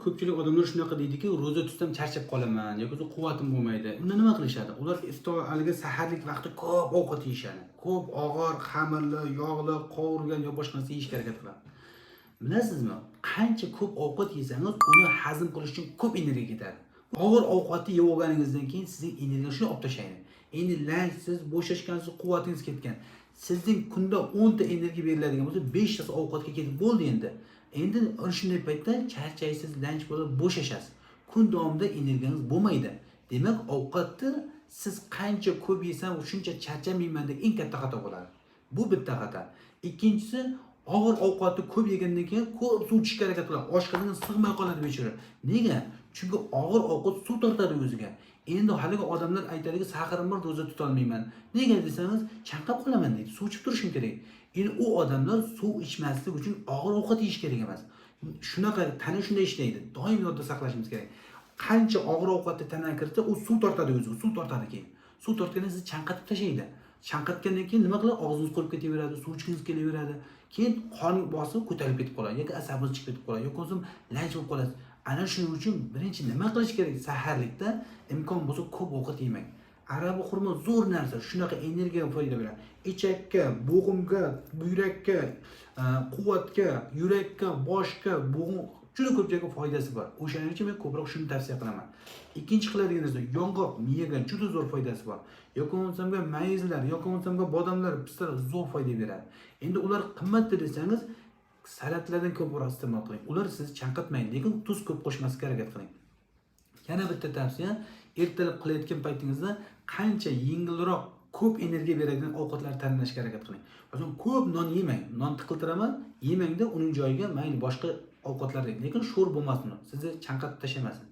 Ko'pchilik odamlar shunaqa deydiki, ro'za tutsam charchab qolaman yoki bo'lmasa quvvatim bo'lmaydi. Unda nima qilishadi? Ular iftor, haligi saharlik vaqti ko'p ovqat yeyishadi. Ko'p og'ir, xamirli, yog'li, qovurilgan yo boshqa narsa yeyishga harakat qiladi. Bilasizmi, qancha ko'p ovqat yesangiz, uni hazm qilish uchun ko'p energiya ketadi. Og'ir ovqatni yeb olganingizdan keyin sizning energiyangizni shuni olib tashlaydi. Endi lanchsiz, bo'shashgansiz, quvvatingiz ketgan. Sizning kunda 10 ta energiya beriladigan bo'lsa, 5 tasi ovqatga ketib bo'ldi endi. Endi shunday paytda charchaysiz, lanch bo'lib bo'shashasiz. Kun davomida energiyangiz bo'lmaydi. Demak, ovqatni siz qancha ko'p yesam, shuncha charchamayman deb eng katta xato bo'ladi. Bu bitta xato. Ikkinchisi, og'ir ovqatni ko'p yegandan keyin ko'p suv ichishga harakat qiladi. Oshqozonga sig'may qoladi bechora. Nega? Chunki og'ir ovqat suv tortadi o'ziga. Endi haligi odamlar aytadiki, saharim bor, ro'za tutolmayman. Nega desangiz, chanqab qolaman deydi. Suv ichib turishim kerak. Endi u odamlar suv ichmaslik uchun og'ir ovqat yeyish kerak emas. Shunaqa tana shunday ishlaydi. Doim yodda saqlashimiz kerak. Qancha og'ir ovqatni tanaga kiritsa, u suv tortadi o'ziga, suv tortadi keyin. Suv tortganda sizni chanqatib tashlaydi. Chanqatgandan keyin nima qiladi? Og'zingiz qurib ketaveradi, suv ichgingiz kelaveradi. Keyin qon bosimi ko'tarilib ketib qoladi yoki asabingiz chiqib ketib qoladi yoki bo'lmasa lanch bo'lib qolasiz. Ana shuning uchun birinchi nima qilish kerak? Saharlikda imkon bo'lsa ko'p ovqat yemang. Arabi xurmo zo'r narsa, shunaqa energiya foyda beradi. Ichakka, bo'g'imga, buyrakka, quvvatga, yurakka, boshga, bo'g'im juda ko'p joyga foydasi bor. O'shaning uchun men ko'proq shuni tavsiya qilaman. Ikkinchi qiladigan narsa, yong'oq miyaga juda zo'r foydasi bor. Yoki bo'lmasam mayizlar, yoki bo'lmasam bodomlar, pistalar zo'r foyda beradi. Endi ular qimmatdir desangiz, salatlardan ko'proq iste'mol qiling. Ular sizni chanqatmaydi, lekin tuz ko'p qo'shmaslikka harakat qiling. Yana bitta tavsiya, ertalab qilayotgan paytingizda qancha yengilroq, ko'p energiya beradigan ovqatlarni tanlashga harakat qiling. Masalan, ko'p non yemang. Non tiqiltiraman, yemangda uning joyiga mayli boshqa ovqatlar, lekin sho'r bo'lmasin, sizni chanqatib tashlamasin.